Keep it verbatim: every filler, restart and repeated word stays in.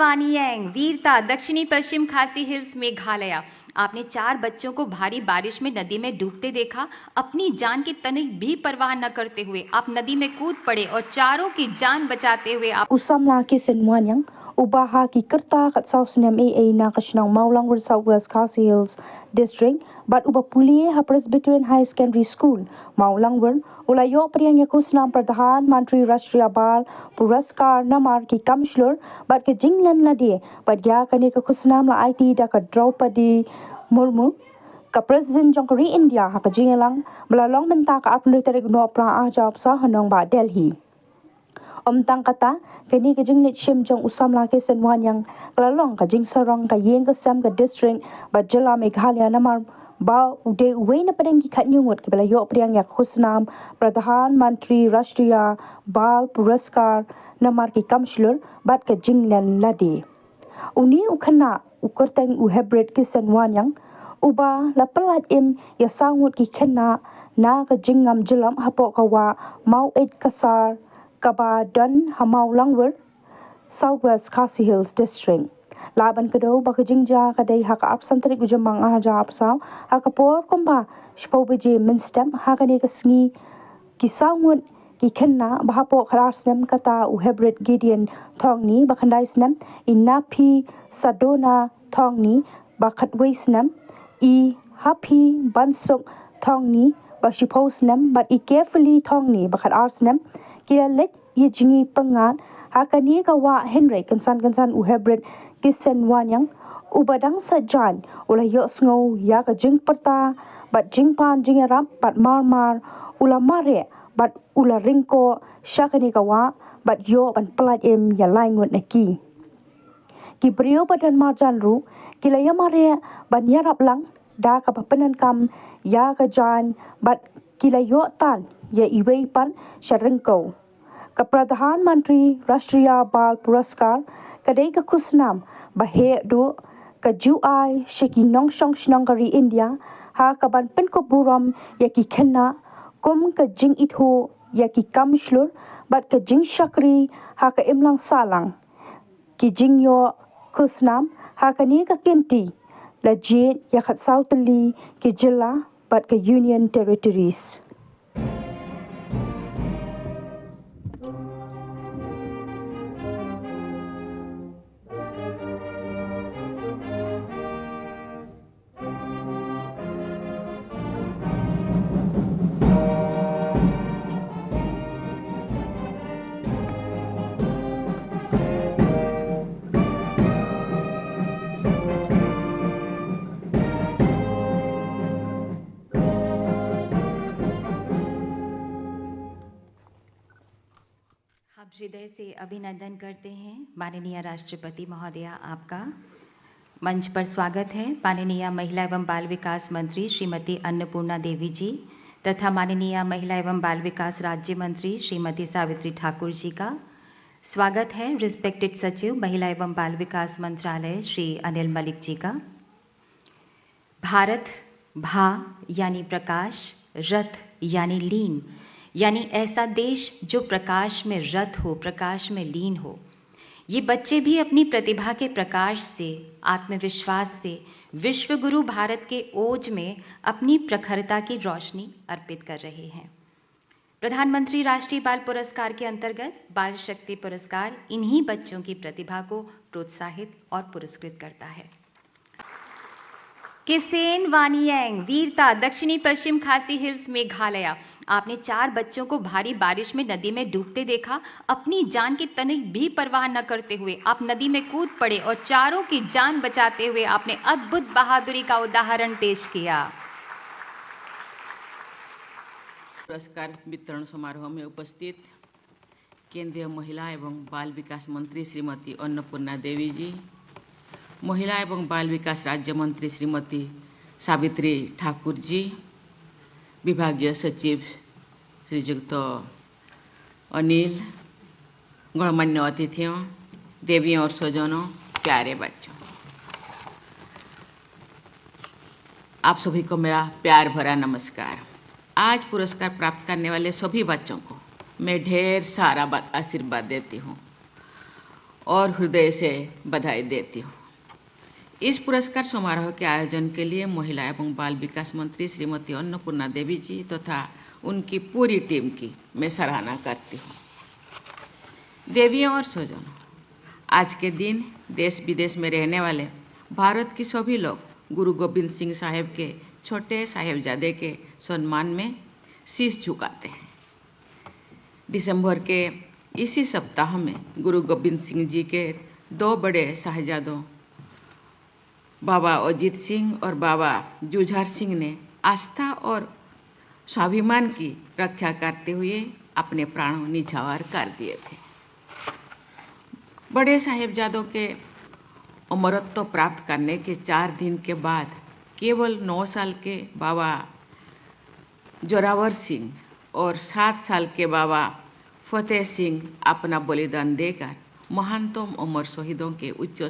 वानियांग, वीरता, दक्षिणी पश्चिम खासी हिल्स, मेघालय। आपने चार बच्चों को भारी बारिश में नदी में डूबते देखा। अपनी जान की तनिक भी परवाह न करते हुए आप नदी में कूद पड़े और चारों की जान बचाते हुए आप U samla Kisen Waniang, uba ha ki kyrta khatsaw snem ei ei na ka shnong Mawlangwir, South West Khasi Hills District, bad uba pule ha Presbyterian High Secondary School, Mawlangwir, u la ïoh pdiang ïa ka khusnam Pradhan Mantri Rashtriya Bal Puraskar namar ki kam shlur bad ka jinglen lade, bad ïa kane ka khusnam la aiti da ka Draupadi Murmu, ka President jong ka ri India, ha ka jingïalang ba la long mynta ka arphew tarik u Nohprah arhajar arphew saw ha nongbah Delhi. Ym tang kata, kane ka jingleit shim jong u samla Kisen Waniang ka la long ka jingsarong ka ïing ka sem ka district bad jylla Meghalaya namar ba u dei uwei na pdeng ki khatnïew ngut kiba la ïoh pdiang ïa ka khusnam Pradhan Mantri Rashtriya Bal Puraskar namar ki kam shlur bad ka jinglen lade. Une u khynnah u kyrteng u Hebrit Kisen Waniang, uba la pyllait im ïa saw ngut ki khynnah na ka jingngam jyllop hapoh ka wah Maweit Kasar, kaba don ha Mawlangwir, South West Khasi Hills District. Lah ban kdew ba ka jingjia ka dei ha ka arphew san tarik u Jymmang arhajar arphew saw, ha ka por kumba shiphew baje mynstep ha kane ka sngi, ki saw ngut ki khynnah ba hapoh khatar snem, kata u Hebrit Gideon Thongni ba khyndai snem, i Naphi Sadona Thongni ba khatwei snem, i Haphi Bansuk Thongni ba shiphew snem bad i Carefully Thongni ba khatar snem, ki la leit ïa jngi pyngngad ha kane ka wah, hynrei kynsan kynsan u Hebrit Kisen Waniang, uba dang sah jaiñ, u la ïohsngew ïa ka jingpyrta bad jingpan jingïarap bad mar mar u la mareh bad u la ryngkoh sha kane ka wah bad ïoh ban pyllait im ïa lai ngut na ki. Ki briew ba don marjan ruh ki la ïa mareh ban ïarap lang da kaba pyndonkam ïa ka jaiñ bad ki la ïoh tan ïa iwei pat sha ryngkew. Ka Pradhan Mantri Rashtriya Bal Puraskar ka dei ka khusnam ba heh duh, ka ju ai sha ki nongshong shnong ka ri India ha kaban pynkup burom ïa ki khynnah kum ka jingithuh ïa ki kam shlur bad ka jingshakri ha ka imlang sahlang. Ki jingïoh khusnam ha kane ka kynti la jied ïa khatsaw tylli ki jylla bad ka Union Territories. हम हृदय से अभिनंदन करते हैं माननीय राष्ट्रपति महोदया, आपका मंच पर स्वागत है। माननीय महिला एवं बाल विकास मंत्री श्रीमती अन्नपूर्णा देवी जी तथा माननीय महिला एवं बाल विकास राज्य मंत्री श्रीमती सावित्री ठाकुर जी का स्वागत है। रिस्पेक्टेड सचिव महिला एवं बाल विकास मंत्रालय श्री अनिल मलिक जी का। भारत, भा यानी प्रकाश, रथ यानी लीन, यानी ऐसा देश जो प्रकाश में रत हो, प्रकाश में लीन हो। ये बच्चे भी अपनी प्रतिभा के प्रकाश से, आत्मविश्वास से विश्वगुरु भारत के ओज में अपनी प्रखरता की रोशनी अर्पित कर रहे हैं। प्रधानमंत्री राष्ट्रीय बाल पुरस्कार के अंतर्गत बाल शक्ति पुरस्कार इन्हीं बच्चों की प्रतिभा को प्रोत्साहित और पुरस्कृत करता है। किसेन वानियांग, वीरता, दक्षिणी पश्चिम खासी हिल्स, मेघालय। आपने चार बच्चों को भारी बारिश में नदी में डूबते देखा। अपनी जान की तनिक भी परवाह न करते हुए आप नदी में कूद पड़े और चारों की जान बचाते हुए आपने अद्भुत बहादुरी का उदाहरण पेश किया। पुरस्कार वितरण समारोह में उपस्थित केंद्रीय महिला एवं बाल विकास मंत्री श्रीमती अन्नपूर्णा देवी जी, महिला एवं बाल विकास राज्य मंत्री श्रीमती सावित्री ठाकुर जी, विभागीय सचिव श्रीयुक्त अनिल, गणमान्य अतिथियों, देवियों और स्वजनों, प्यारे बच्चों, आप सभी को मेरा प्यार भरा नमस्कार। आज पुरस्कार प्राप्त करने वाले सभी बच्चों को मैं ढेर सारा बा-, आशीर्वाद देती हूँ। और हृदय से बधाई देती हूँ। इस पुरस्कार समारोह के आयोजन के लिए महिला एवं बाल विकास मंत्री श्रीमती अन्नपूर्णा देवी जी तथा उनकी पूरी टीम की मैं सराहना करती हूँ। देवियों और स्वजनों, आज के दिन देश विदेश में रहने वाले भारत के सभी लोग गुरु गोविंद सिंह साहेब के छोटे साहेबजादे के सम्मान में शीश झुकाते हैं। दिसंबर के इसी सप्ताह में गुरु गोविंद सिंह जी के दो बड़े साहजादों बाबा अजीत सिंह और बाबा जुझार सिंह ने आस्था और स्वाभिमान की रक्षा करते हुए अपने प्राण निछावर कर दिए थे। बड़े साहेबजादों के अमरत्व प्राप्त करने के चार दिन के बाद केवल नौ साल के बाबा जोरावर सिंह और सात साल के बाबा फतेह सिंह अपना बलिदान देकर महानतम अमर शहीदों के उच्च